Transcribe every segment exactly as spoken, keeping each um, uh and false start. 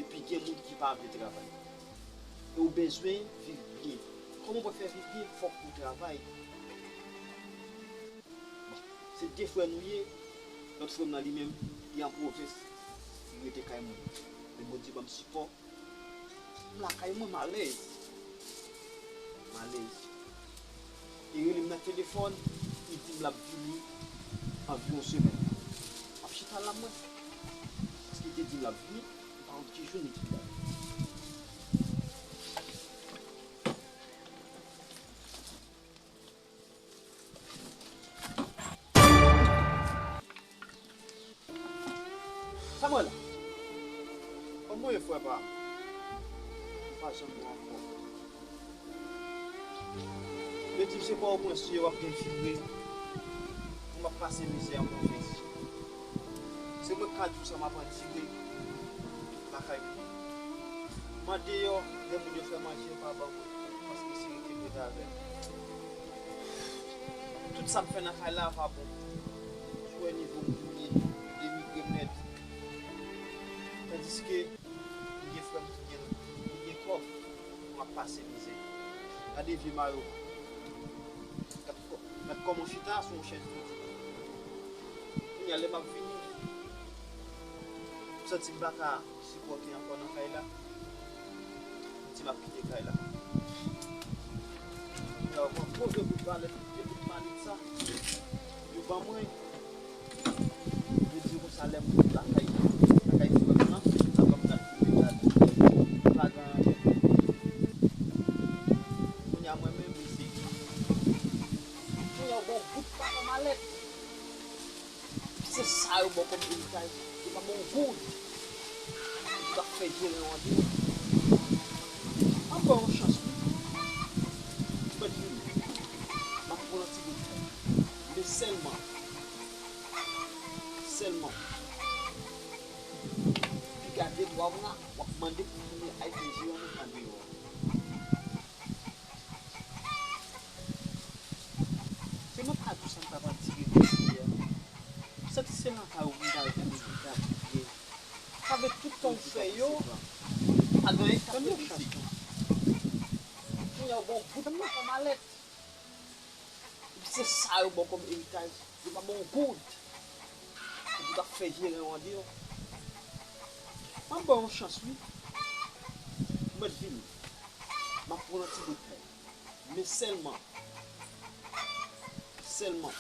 Epi gen moun ki pa vle travay. E ou bezwen viv byen. Kòman w pral fè viv byen? Fòk ou travay. Bon, se de frè nou ye. Lòt frè m nan li menm, li an pwovens. Li rete kay mwen. Men Bondye ban m sipò. M lakay mwen, m alèz. M alèz. Li rele m nan telefòn, li di m l ap vini anviwon semèn. M ap chita la mwen. Paske li te di m l ap vini, m pa konn ki jou li te di l ap vini. Samuel, kòman w ye, frè pa m? Ou pa janm bon ankò. Yo di m se Pòtoprens ou ye, w ap gen vire. Mwen m ap pase mizè an pwovens. Se mwen k ka di w sa, m ap andire lakay mwen. M andeyò, lè moun yo fè manje, yo pa ban mwen, paske se rete mwen t avè m. Tout sa m fè nan kay la pa bon. Si w wè nivo m kounye, yo denigre m nèt. Tandiske, m gen frè m ki gen, ki gen kòb, m ap pase mizè. Gade vye mayo. Gad kò-, gad kòman w chita sou yon chèz piti. Kounye a, lè m ap vini, m santi m pa ka sipòte ankò nan kay la. M di m ap kite kay la. Yo, mwen poze bout valè, de bout malit sa. Yo ban mwen. Yo di konsa lè m lakay, lakay frè m nan, la pa m pral kite kay la. Pa gen anyen. Kounye a mwen menm, m eseye. Kounye a yo ban w bout papa malèt. Se sa yo ba w kòm eritaj. Yo pa ba w goud. Ou t ap fè jere yo andeyò. M ap ba w yon chans, wi. Mwen di w, m ap pran yon ti bout tan. Men sèlman, sèlman, piga de twa mwa, w ap mande pou tounen al fè jere yo andeyò. Se mwen pa di w sa m t ap andire depi yè. M santi se lakay ou m ta rete pou m ta viv. Avèk tout tan w fè yo, pa gen anyen k ap repete. Kounye a w ba w bout nan malèt. Epi se sa yo ba w kòm eritaj. Yo pa ba w goud. Epi w t ap fè jere yo andeyò. M ap ba w yon chans, wi. Ou mèt vini. M ap pran yon ti bout tan. Men sèlman, sèlman,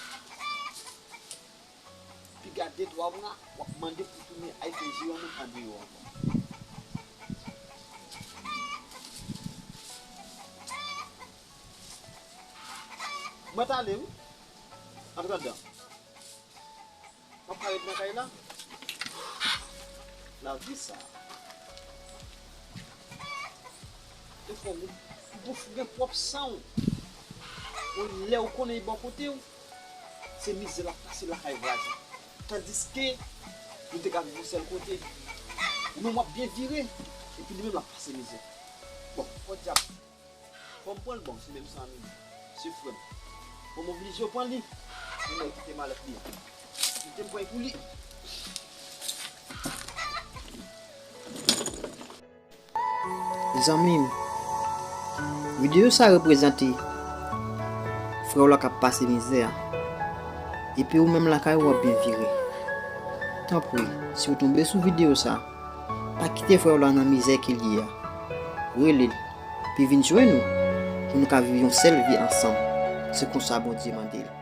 piga de twa mwa, w ap mande pou tounen al fè jere yo andeyò ankò. Mwen t ale, wi. Antre anndan. M ap ka ret nan kay la. Lavi sa. Defwa ou, ou pou gen pwòp san w. Ou lè ou konnen li bò kote w, se mizè l ap pase lakay vwazen. Tandiske nou te ka viv yon sèl kote. Ou menm w ap byen vire, epi li menm l ap pase mizè. Bon, podyab. Fò m pran l, bon, se menm zanmi m, se frè m. Bon, m oblije pran li. Pou mwen kite malèt li an. Kite m pran l pou li. Zanmi m, videyo sa reprezante frè w la k ap pase mizè a. Epi ou menm lakay ou ap byen vire. Tanpri, si w tonbe sou videyo sa, pa kite frè w la nan mizè ke l ye a. Rele l, epi vin jwenn nou, pou nou ka viv yon sèl vi ansanm. Se konsa Bondye mande l.